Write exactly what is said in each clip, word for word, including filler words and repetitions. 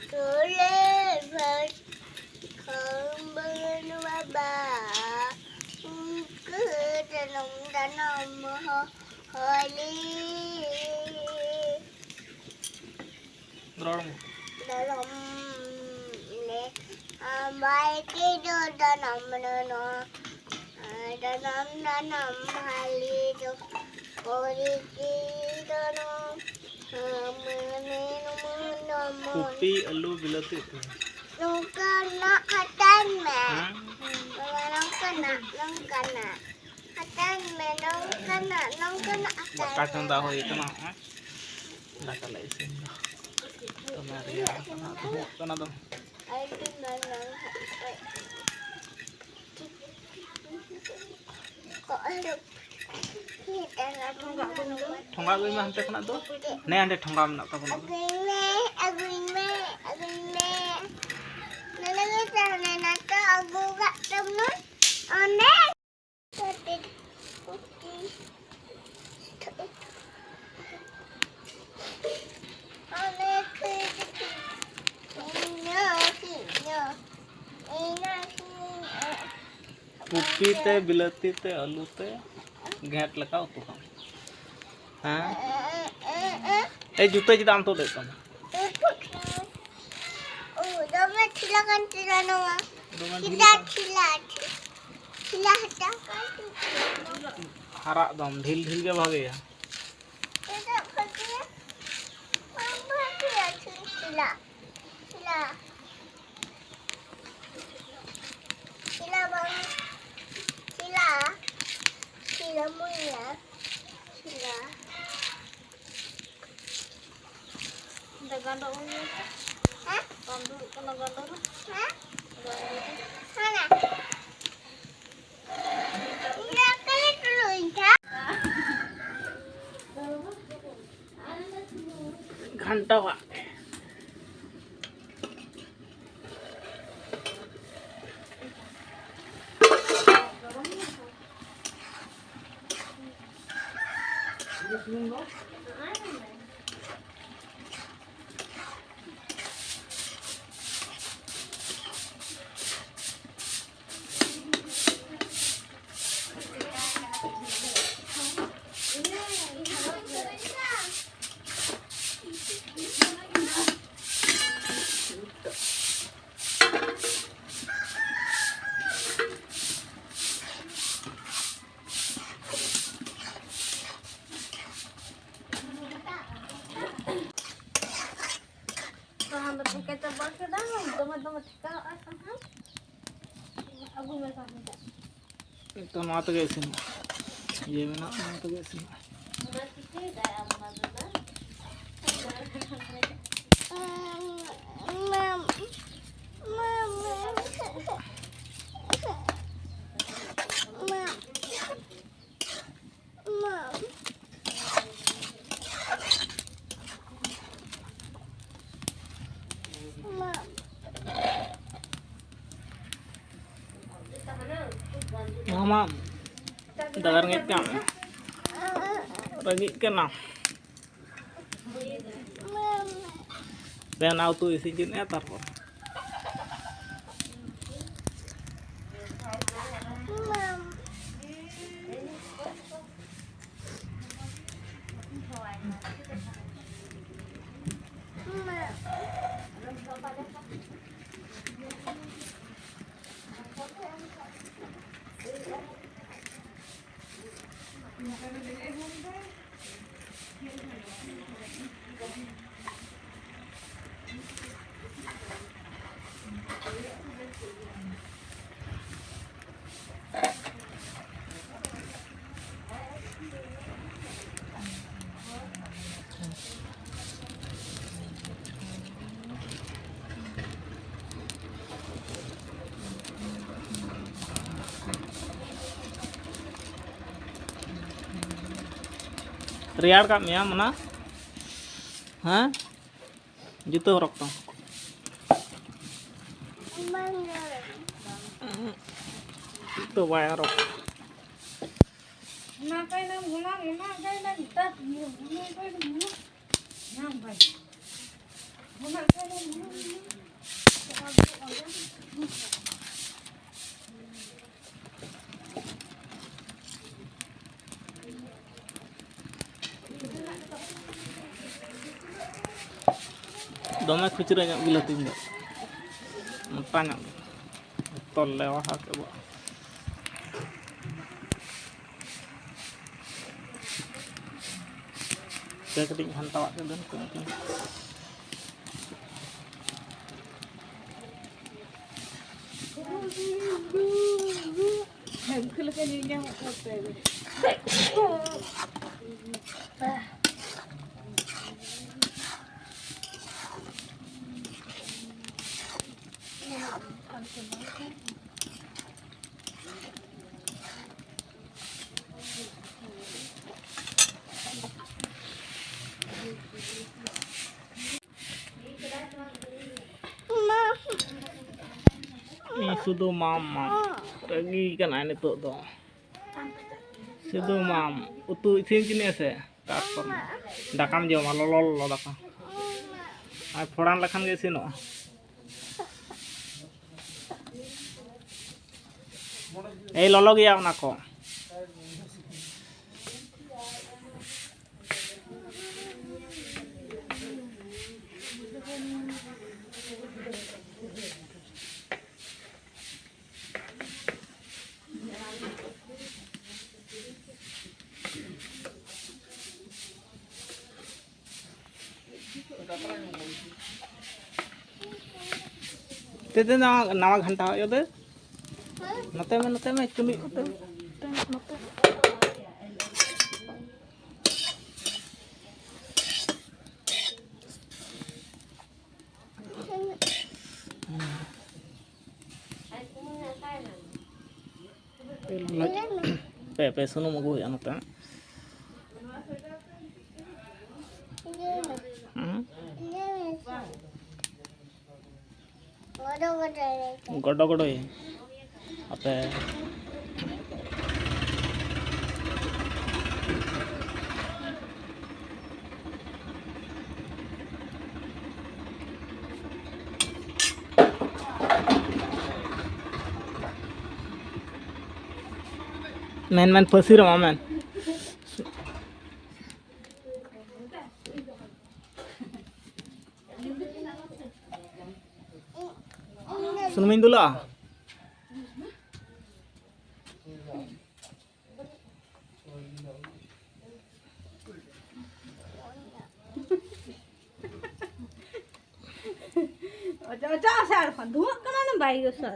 ᱛᱩᱞᱮ ᱵᱷᱟᱹᱴ ᱠᱷᱚᱱ ᱵᱟᱹᱱᱩᱜᱼᱟ ᱵᱟ, ᱩᱱᱠᱩ ᱫᱟᱱᱚᱢ ᱫᱟᱱᱚᱢ ᱦᱚ-, ᱦᱚᱞᱤ᱾ ᱨᱚᱲ ᱢᱮ᱾ ᱫᱟᱱᱚᱢ ᱞᱮ ᱟᱢᱵᱟᱭ ᱠᱤ ᱫᱚ ᱫᱟᱱᱚᱢ ᱱᱚᱱᱚ᱾ ᱫᱟᱱᱟᱢ ᱫᱟᱱᱟᱢ ᱦᱟᱞᱤ ᱫᱚ ᱠᱚᱨᱤ ᱠᱤ ᱫᱟᱱᱟᱢ ᱦᱟᱢᱟᱱᱮ ᱱᱩᱢᱩᱱ ᱱᱚᱢᱚᱱ᱾ ᱠᱚᱯᱤ, ᱟᱹᱞᱩ, ᱵᱤᱞᱟᱹᱛᱤ ᱩᱛᱩ᱾ ᱱᱚᱝᱠᱟᱱᱟᱜ ᱦᱟᱛᱟᱣ ᱢᱮ᱾ ᱦᱮᱸ? ᱵᱟᱵᱟ, ᱱᱚᱝᱠᱟᱱᱟᱜ, ᱱᱚᱝᱠᱟᱱᱟᱜ᱾ ᱦᱟᱛᱟᱣ ᱢᱮ, ᱱᱚᱝᱠᱟᱱᱟᱜ, ᱱᱚᱝᱠᱟᱱᱟᱜ ᱦᱟᱛᱟᱣ ᱫᱟᱠᱟ ᱢᱮ᱾ ᱪᱚᱸᱫᱟ ᱦᱩᱭ ᱠᱟᱱᱟ ᱦᱚᱸᱜᱼᱚᱭ᱾ ᱫᱟᱠᱟ ᱞᱮ ᱤᱥᱤᱱ ᱫᱟ᱾ ᱫᱚᱢᱮ ᱨᱮᱭᱟᱲ ᱠᱟᱱᱟ, ᱫᱩᱦᱩᱜ ᱠᱟᱱᱟ ᱫᱚᱢᱮ᱾ ᱟᱹᱰᱤ ᱢᱟᱨᱟᱝ ᱦᱟᱛᱟᱣ᱾ ᱴᱷᱚᱸᱜᱟ ᱟᱹᱜᱩᱭ ᱢᱮ ᱦᱟᱱᱛᱮ ᱠᱷᱚᱱᱟᱜ ᱫᱚ᱾ ᱱᱮ ᱦᱟᱸᱰᱮ ᱴᱷᱚᱸᱜᱟ ᱢᱮᱱᱟᱜ ᱛᱟᱵᱚᱱᱟ᱾ ᱟᱹᱜᱩᱭ ᱢᱮ, ᱟᱹᱜᱩᱭ ᱢᱮ, ᱟᱹᱜᱩᱭ ᱢᱮ᱾ ᱱᱚᱰᱮ ᱜᱮ ᱛᱟᱦᱮᱸ ᱞᱮᱱᱟ ᱛᱚ, ᱟᱹᱜᱩ ᱠᱟᱜ ᱛᱟᱵᱚᱱ ᱚᱸᱰᱮ᱾ ᱠᱚᱯᱤ ᱛᱮ, ᱵᱤᱞᱟᱹᱛᱤ ᱛᱮ, ᱟᱹᱞᱩ ᱛᱮ ᱜᱷᱮᱸᱴ ᱞᱮᱠᱟ ᱩᱛᱩ ᱠᱟᱜ ᱢᱮ᱾ ᱦᱮᱸ? ᱮᱭ, ᱡᱩᱛᱟᱹ ᱪᱮᱫᱟᱜ ᱮᱢ ᱛᱩᱫ ᱮᱫ ᱛᱟᱢᱟ? ᱳ, ᱫᱚᱢᱮ ᱴᱷᱤᱞᱟ ᱠᱟᱱ ᱛᱤᱧᱟ ᱱᱚᱣᱟ᱾ ᱫᱚᱢᱮ ᱴᱷᱤᱞᱟ, ᱰᱷᱤᱞᱟ ᱠᱟᱱ᱾ ᱴᱷᱤᱞᱟ, ᱴᱷᱤᱞᱟ ᱦᱟᱛᱟᱣ ᱠᱟᱱ ᱛᱤᱧᱟ᱾ ᱦᱟᱨᱟᱜ ᱫᱚᱢ, ᱰᱷᱤᱞ ᱰᱷᱤᱞ ᱜᱮ ᱵᱷᱟᱜᱮᱭᱟ᱾ ᱪᱮᱫᱟᱜ ᱵᱷᱟᱜᱮᱭᱟ? ᱵᱟᱝ ᱵᱷᱟᱜᱮᱭᱟ, ᱴᱷᱤᱞᱟ, ᱴᱷᱤᱞᱟ᱾ ᱥᱤᱞᱟ ᱵᱟᱝ, ᱥᱤᱞᱟ, ᱥᱤᱞᱟ ᱢᱩᱭᱟ, ᱥᱤᱞᱟ᱾ ᱚᱸᱰᱮ ᱜᱟᱸᱰᱚ ᱩᱭᱩ᱾ ᱦᱮᱸ? ᱵᱟᱢ ᱫᱩᱲᱩᱵ ᱠᱟᱱᱟ ᱜᱟᱸᱰᱚ ᱨᱮ? ᱦᱮᱸ? ᱜᱟᱸᱰᱚ ᱨᱮ᱾ ᱦᱟᱱᱟ᱾ ᱤᱧ ᱫᱚ ᱚᱠᱟᱨᱮ ᱫᱩᱲᱩᱵ ᱤᱧ ᱠᱷᱟᱱ? ᱜᱷᱟᱱᱴᱟᱣᱟᱜ᱾ ᱪᱤᱠᱟᱹᱛᱮ ᱵᱟᱹᱲᱛᱤ ᱫᱟᱢ ᱫᱚᱢᱮ ᱫᱚᱢᱮ ᱴᱷᱮᱠᱟᱣ ᱟᱨ ᱥᱟᱦᱟᱱ ᱟᱹᱜᱩ ᱢᱮ ᱥᱟᱦᱟᱱ ᱫᱚ᱾ ᱱᱤᱛᱚᱜ ᱱᱚᱣᱟ ᱛᱮᱜᱮ ᱤᱥᱤᱱᱚᱜᱼᱟ᱾ ᱤᱭᱟᱹ ᱢᱮᱱᱟᱜᱼᱟ, ᱱᱚᱣᱟ ᱛᱮᱜᱮ ᱤᱥᱤᱱᱚᱜᱼᱟ᱾ ᱚᱱᱟ ᱪᱤᱠᱟᱹᱭᱮᱫᱟᱭ ᱟᱢ ᱢᱟ ᱫᱟᱫᱟ? ᱢᱟᱢᱟ, ᱫᱟᱫᱟ ᱨᱮᱸᱜᱮᱡ ᱠᱟᱱ, ᱨᱟᱹᱜᱤᱜ ᱠᱟᱱᱟ᱾ ᱫᱮᱱ ᱩᱛᱩ ᱤᱥᱤᱱ ᱠᱮᱫ ᱢᱮᱭᱟ, ᱛᱟᱨᱯᱚᱨ ᱨᱮᱭᱟᱲ ᱠᱟᱜ ᱢᱮᱭᱟ ᱢᱟᱱᱟ? ᱦᱮᱸ, ᱡᱩᱛᱟᱹ ᱦᱚᱨᱚᱜ ᱛᱟᱢ᱾ ᱡᱩᱛᱟᱹ ᱵᱟᱭ ᱦᱚᱨᱚᱜ᱾ ᱚᱱᱟ ᱠᱟᱭᱱᱟ ᱢᱚᱱᱟ, ᱚᱱᱟ ᱠᱟᱭᱱᱟ ᱱᱮᱛᱟᱨ ᱚᱱᱟ ᱠᱟᱭᱱᱟ ᱢᱚᱱᱟ᱾ ᱧᱟᱢ ᱵᱟᱭ᱾ ᱚᱱᱟ ᱠᱟᱭᱱᱟ ᱢᱚᱱᱟ᱾ ᱫᱚᱢᱮ ᱠᱷᱩᱪᱨᱟᱹ ᱧᱚᱜ ᱵᱤᱞᱟᱹᱛᱤᱧ ᱫᱚ, ᱢᱚᱴᱟ ᱧᱚᱜ ᱜᱮ᱾ ᱛᱚᱞ ᱞᱮ ᱵᱟᱦᱟ ᱠᱮᱫᱟ᱾ ᱥᱮ ᱠᱟᱹᱴᱤᱡ ᱜᱷᱟᱱᱴᱟᱣᱟᱜ ᱠᱮᱫᱟ ᱱᱤᱛᱚᱜ ᱫᱚ᱾ ᱩᱱᱠᱩ ᱞᱮᱠᱟ ᱧᱮᱞ ᱧᱟᱢᱚᱜ ᱠᱟᱱ ᱛᱟᱭᱟ᱾ ᱤᱧ ᱥᱩᱫᱷᱩ ᱢᱟᱢ ᱢᱟᱢ ᱨᱟᱹᱜᱤ ᱠᱟᱱᱟᱭ ᱱᱤᱛᱚᱜ ᱫᱚ᱾ ᱥᱩᱫᱷᱩ ᱢᱟᱢ ᱩᱛᱩ ᱤᱥᱤᱱ ᱠᱤᱱᱟᱹ ᱥᱮ? ᱛᱟᱨᱯᱚᱨ ᱫᱟᱠᱟᱢ ᱡᱚᱢᱟ, ᱞᱚᱞᱚ ᱞᱚᱞᱚ ᱫᱟᱠᱟ᱾ ᱟᱨ ᱯᱷᱚᱲᱟᱱ ᱞᱮᱠᱷᱟᱱ ᱜᱮ ᱤᱥᱤᱱᱚᱜᱼᱟ᱾ ᱮᱭ, ᱞᱚᱞᱚ ᱜᱮᱭᱟ ᱚᱱᱟ ᱠᱚ᱾ ᱛᱮ, ᱛᱮ, ᱱᱟᱣᱟ, ᱱᱟᱣᱟ ᱜᱷᱟᱱᱴᱟ ᱦᱩᱭᱩᱜ ᱛᱮ᱾ ᱱᱚᱛᱮ ᱢᱮ, ᱱᱚᱛᱮ ᱢᱮ, ᱪᱩᱢᱤ ᱠᱚᱛᱮ᱾ ᱱᱚᱛᱮ ᱢᱮ, ᱱᱚᱛᱮ᱾ ᱯᱮ, ᱯᱮ, ᱥᱩᱱᱩᱢ ᱟᱹᱜᱩ ᱦᱩᱭᱩᱜᱼᱟ ᱱᱚᱛᱮ᱾ ᱦᱩᱸ? ᱜᱚᱰᱚ ᱜᱚᱰᱚᱭ᱾ ᱟᱯᱮ᱾ ᱢᱮᱱ, ᱢᱮᱱ, ᱯᱟᱹᱥᱤᱨ ᱟᱢᱟ, ᱢᱮᱱ᱾ ᱥᱩᱱᱩᱢᱤᱧ ᱫᱩᱞᱟ᱾ ᱚᱪᱚᱜ, ᱚᱪᱚᱜ ᱥᱮ ᱟᱨ ᱠᱷᱚᱱ ᱫᱷᱩᱣᱟᱹᱜ ᱠᱟᱱᱟ ᱱᱟ ᱵᱟᱭ ᱜᱮᱥᱟ᱾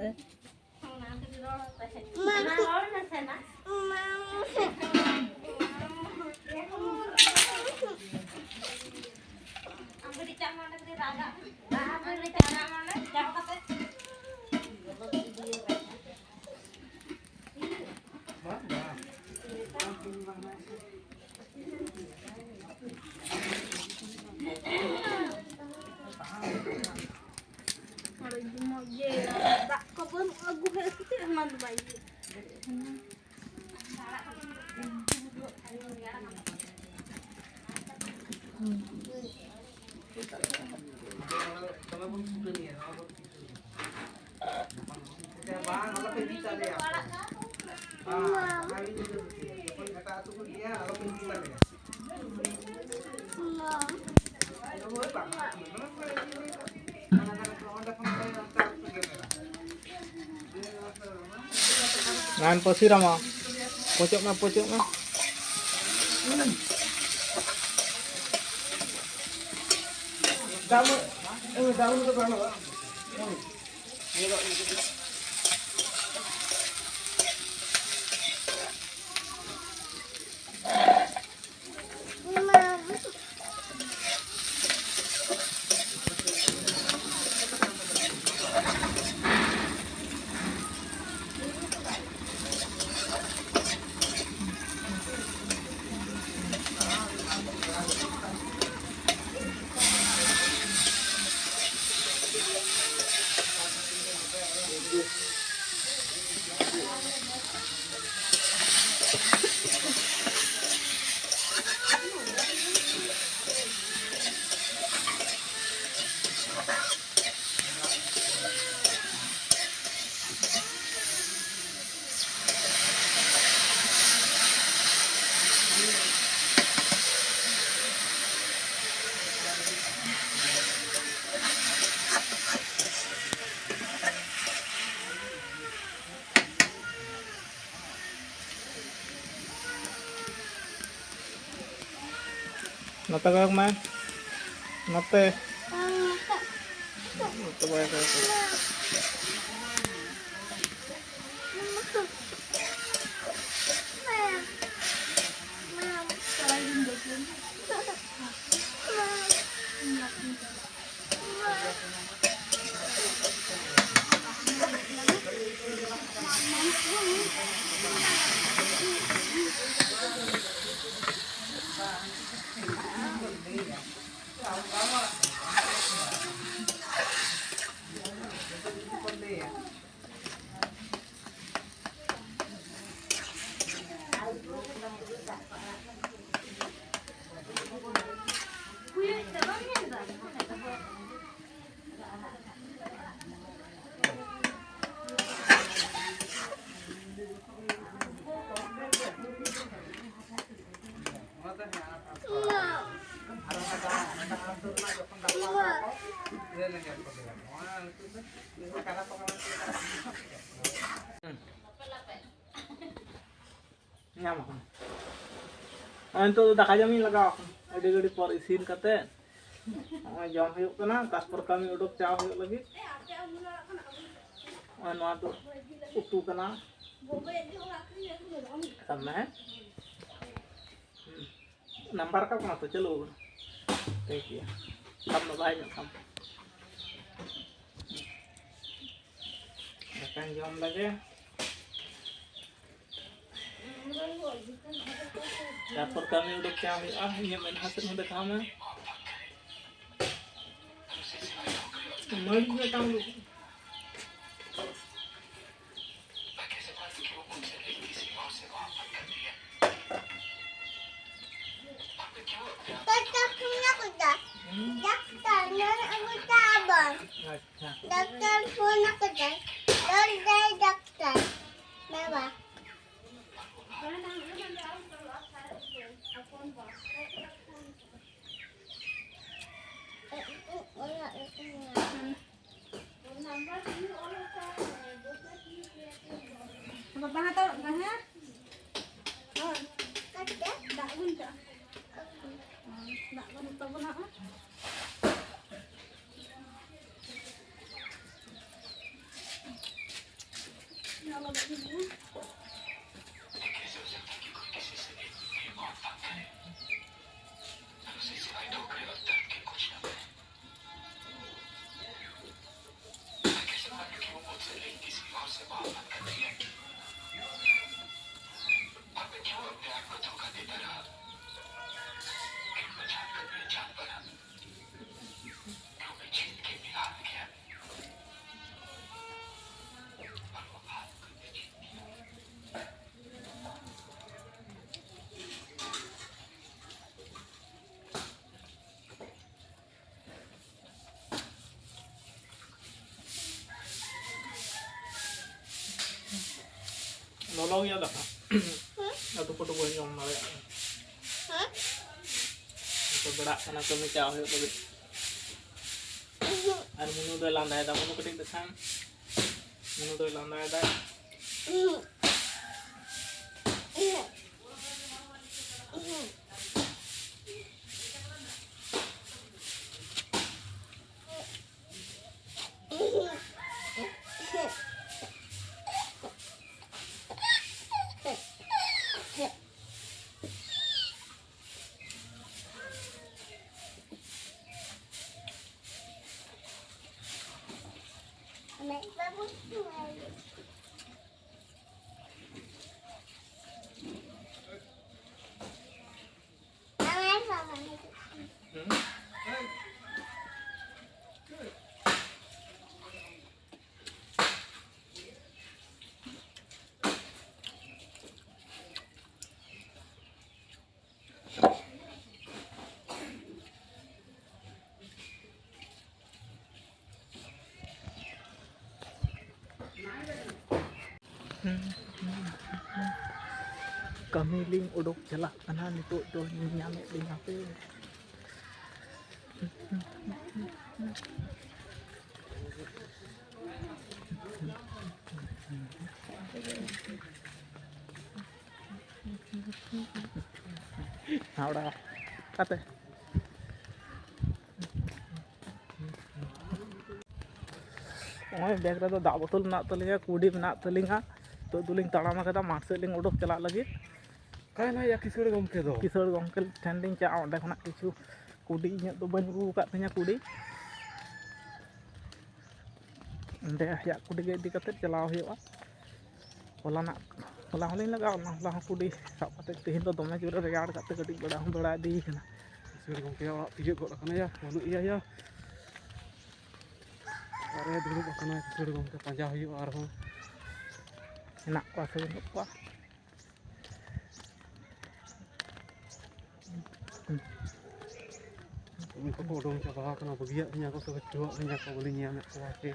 ᱫᱟᱜ ᱠᱚ ᱵᱟᱹᱱᱩᱜ, ᱟᱹᱜᱩ ᱦᱮᱡ ᱠᱟᱛᱮ ᱮᱢᱟᱱ ᱫᱚ ᱵᱟᱭ ᱤᱭᱟᱹ᱾ ᱱᱟᱭ ᱯᱟᱹᱥᱤᱨᱟᱢᱟ, ᱯᱚᱪᱚᱜ ᱢᱮ, ᱯᱚᱪᱚᱜ ᱢᱮ᱾ ᱱᱚᱛᱮ ᱠᱚᱭᱚᱜ ᱢᱮ, ᱱᱚᱛᱮ᱾ ᱱᱚᱛᱮ ᱵᱟᱭ ᱠᱚᱭᱚᱜ ᱠᱟᱱᱟ᱾ ᱧᱟᱢ ᱟᱠᱟᱱᱟ᱾ ᱱᱚᱜᱼᱚᱭ ᱱᱤᱛᱚᱜ ᱫᱚ ᱫᱟᱠᱟ ᱡᱚᱢᱤᱧ ᱞᱟᱜᱟᱣ ᱟᱠᱟᱱᱟ, ᱟᱹᱰᱤ ᱜᱷᱟᱹᱲᱤᱡ ᱯᱚᱨ ᱤᱥᱤᱱ ᱠᱟᱛᱮ ᱱᱚᱜᱼᱚᱭ ᱡᱚᱢ ᱦᱩᱭᱩᱜ ᱠᱟᱱᱟ᱾ ᱛᱟᱨᱯᱚᱨ ᱠᱟᱹᱢᱤ ᱩᱰᱩᱠ ᱪᱟᱣ ᱦᱩᱭᱩᱜ ᱞᱟᱹᱜᱤᱫ᱾ ᱱᱚᱜᱼᱚᱭ ᱱᱚᱣᱟ ᱫᱚ ᱩᱛᱩ ᱠᱟᱱᱟ, ᱥᱟᱵ ᱢᱮ, ᱦᱮᱸ᱾ ᱱᱟᱢᱵᱟᱨ ᱨᱟᱠᱟᱵ ᱠᱟᱱᱟ ᱛᱚ, ᱪᱟᱹᱞᱩ ᱟᱠᱟᱱᱟ᱾ ᱴᱷᱤᱠ ᱜᱮᱭᱟ, ᱥᱟᱵ ᱢᱮ, ᱵᱟᱭ ᱧᱚᱜ ᱥᱟᱵ ᱢᱮ᱾ ᱫᱟᱠᱟᱧ ᱡᱚᱢ ᱞᱮᱜᱮ᱾ ᱛᱟᱨᱯᱚᱨ ᱠᱟᱹᱢᱤ ᱩᱰᱩᱠ ᱪᱟᱞᱟᱜ ᱦᱩᱭᱩᱜᱼᱟ᱾ ᱤᱧᱟᱹᱜ ᱢᱮᱫᱦᱟ ᱥᱮᱫ ᱦᱚᱸ ᱫᱮᱠᱷᱟᱣ ᱢᱮ᱾ ᱢᱟᱹᱨᱤᱪ ᱢᱤᱫᱴᱟᱝ ᱩᱰᱩᱠ᱾ ᱰᱟᱠᱛᱟᱨ ᱯᱷᱳᱱ ᱟᱠᱟᱫᱟ᱾ ᱦᱩᱸ᱾ ᱰᱟᱠᱛᱟᱨ, ᱱᱚᱰᱮ ᱟᱹᱜᱩ ᱪᱟᱵᱚᱱ᱾ ᱟᱪᱪᱷᱟ᱾ ᱰᱟᱠᱛᱟᱨ ᱯᱷᱳᱱ ᱟᱠᱟᱫᱟᱭ᱾ ᱱᱚᱰᱮ ᱰᱟᱠᱛᱟᱨ᱾ ᱵᱟᱵᱟ᱾ ᱚᱲᱟᱜ ᱨᱮ ᱛᱟᱦᱮᱸᱱᱟ᱾ ᱵᱟᱵᱟ ᱦᱟᱛᱟᱣ ᱠᱟᱜ ᱦᱮᱸ? ᱦᱳᱭ᱾ ᱫᱟᱜ ᱟᱹᱜᱩᱧ ᱪᱟᱜᱼᱟ᱾ ᱫᱟᱜ ᱵᱟᱹᱱᱩᱜ ᱛᱟᱵᱚᱱᱟ᱾ ᱦᱚᱸᱜᱼᱚᱭ᱾ ᱧᱮᱞ ᱟᱵᱚᱱ᱾ ᱞᱚᱞᱚ ᱜᱮᱭᱟ ᱫᱟᱠᱟ᱾ ᱟᱹᱛᱩ ᱠᱚᱫᱚ ᱵᱟᱹᱧ ᱡᱚᱢ ᱫᱟᱲᱮᱭᱟᱜ ᱠᱟᱱᱟ᱾ ᱱᱤᱛᱚᱜ ᱵᱮᱲᱟᱜ ᱠᱟᱱᱟ, ᱠᱟᱹᱢᱤ ᱪᱟᱞᱟᱣ ᱦᱩᱭᱩᱜ ᱞᱟᱹᱜᱤᱫ᱾ ᱟᱨ ᱢᱩᱱᱩ ᱫᱚᱭ ᱞᱟᱸᱫᱟᱭᱮᱫᱟ᱾ ᱢᱩᱱᱩ ᱠᱟᱹᱴᱤᱡ ᱫᱮᱠᱷᱟᱣ᱾ ᱢᱩᱱᱩ ᱫᱚᱭ ᱞᱟᱸᱫᱟᱭᱮᱫᱟ᱾ ᱠᱟᱹᱢᱤ ᱞᱤᱧ ᱩᱰᱩᱠ ᱪᱟᱞᱟᱜ ᱠᱟᱱᱟ, ᱱᱤᱛᱚᱜ ᱫᱚ ᱧᱮᱞ ᱧᱟᱢᱮᱫ ᱞᱤᱧᱟ ᱯᱮ᱾ ᱦᱟᱣᱲᱟ ᱠᱟᱛᱮ᱾ ᱱᱚᱜᱼᱚᱭ ᱵᱮᱜᱽ ᱨᱮᱫᱚ ᱫᱟᱜ ᱵᱳᱛᱚᱞ ᱢᱮᱱᱟᱜ ᱛᱟᱹᱞᱤᱧᱟ, ᱠᱩᱰᱤ ᱢᱮᱱᱟᱜ ᱛᱟᱹᱞᱤᱧᱟ᱾ ᱱᱤᱛᱚᱜ ᱫᱚᱞᱤᱧ ᱛᱟᱲᱟᱢ ᱟᱠᱟᱫᱟ ᱢᱟᱴᱷ ᱥᱮᱫ ᱞᱤᱧ ᱩᱰᱩᱠ ᱪᱟᱞᱟᱜ ᱞᱟᱹᱜᱤᱫ᱾ ᱚᱠᱟᱭᱮᱱᱟᱭ ᱭᱟ ᱠᱤᱥᱟᱹᱬ ᱜᱚᱢᱠᱮ ᱫᱚ? ᱠᱤᱥᱟᱹᱬ ᱜᱚᱢᱠᱮ ᱴᱷᱮᱱ ᱞᱤᱧ ᱪᱟᱞᱟᱜᱼᱟ, ᱚᱸᱰᱮ ᱠᱷᱚᱱᱟᱜ ᱠᱤᱪᱷᱩ ᱠᱩᱰᱤ, ᱤᱧᱟᱹᱜ ᱫᱚ ᱵᱟᱹᱧ ᱟᱹᱜᱩ ᱟᱠᱟᱫ ᱛᱤᱧᱟᱹ ᱠᱩᱰᱤ᱾ ᱚᱸᱰᱮ ᱟᱭᱟᱜ ᱠᱩᱰᱤ ᱜᱮ ᱤᱫᱤ ᱠᱟᱛᱮᱫ ᱪᱟᱞᱟᱣ ᱦᱩᱭᱩᱜᱼᱟ᱾ ᱦᱚᱞᱟᱱᱟᱜ, ᱦᱚᱞᱟ ᱦᱚᱸᱞᱤᱧ ᱞᱟᱜᱟᱣ ᱞᱮᱱᱟ, ᱦᱚᱞᱟ ᱦᱚᱸ ᱠᱩᱰᱤ ᱥᱟᱵ ᱠᱟᱛᱮᱫ, ᱛᱮᱦᱮᱧ ᱫᱚ ᱫᱚᱢᱮ ᱡᱳᱨᱮ ᱨᱮᱭᱟᱲ ᱠᱟᱜ ᱛᱮ ᱠᱟᱹᱴᱤᱡ ᱵᱮᱲᱟ ᱦᱚᱸ ᱵᱮᱲᱟ ᱤᱫᱤᱭ ᱠᱟᱱᱟ᱾ ᱠᱤᱥᱟᱹᱬ ᱜᱚᱢᱠᱮ ᱚᱲᱟᱜ ᱛᱤᱭᱳᱜ ᱜᱚᱫ ᱟᱠᱟᱱᱟ ᱭᱟ, ᱵᱟᱹᱱᱩᱜ ᱮᱭᱟ ᱭᱟ᱾ ᱚᱠᱟᱨᱮ ᱫᱩᱲᱩᱵ ᱟᱠᱟᱱᱟᱭ ᱠᱤᱥᱟᱹᱬ ᱜᱚᱢᱠᱮ, ᱯᱟᱸᱡᱟ ᱦᱩᱭᱩᱜᱼᱟ ᱟᱨᱦᱚᱸ᱾ ᱦᱮᱱᱟᱜ ᱠᱚᱣᱟ ᱥᱮ ᱵᱟᱹᱱᱩᱜ ᱠᱚᱣᱟ? ᱩᱱᱠᱩ ᱠᱚ ᱩᱰᱩᱝ ᱪᱟᱵᱟ ᱟᱠᱟᱱᱟ, ᱵᱟᱹᱜᱤᱭᱟᱜ ᱞᱤᱧᱟ ᱠᱚ ᱥᱮ ᱵᱟᱹᱪᱩᱜ ᱟᱜ ᱞᱤᱧᱟ ᱠᱚ, ᱵᱟᱹᱞᱤᱧ ᱧᱟᱢᱮᱫ ᱠᱚᱣᱟ ᱪᱮ᱾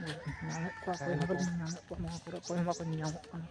ᱧᱟᱢᱮᱫ ᱠᱚᱣᱟ, ᱚᱠᱚᱭ ᱦᱚᱸ ᱵᱟᱹᱞᱤᱧ ᱧᱟᱢᱮᱫ ᱠᱚᱣᱟ, ᱱᱚᱣᱟ ᱠᱚᱨᱮ ᱚᱠᱚᱭ ᱦᱚᱸ ᱵᱟᱠᱚ ᱧᱟᱢᱚᱜ ᱠᱟᱱᱟ᱾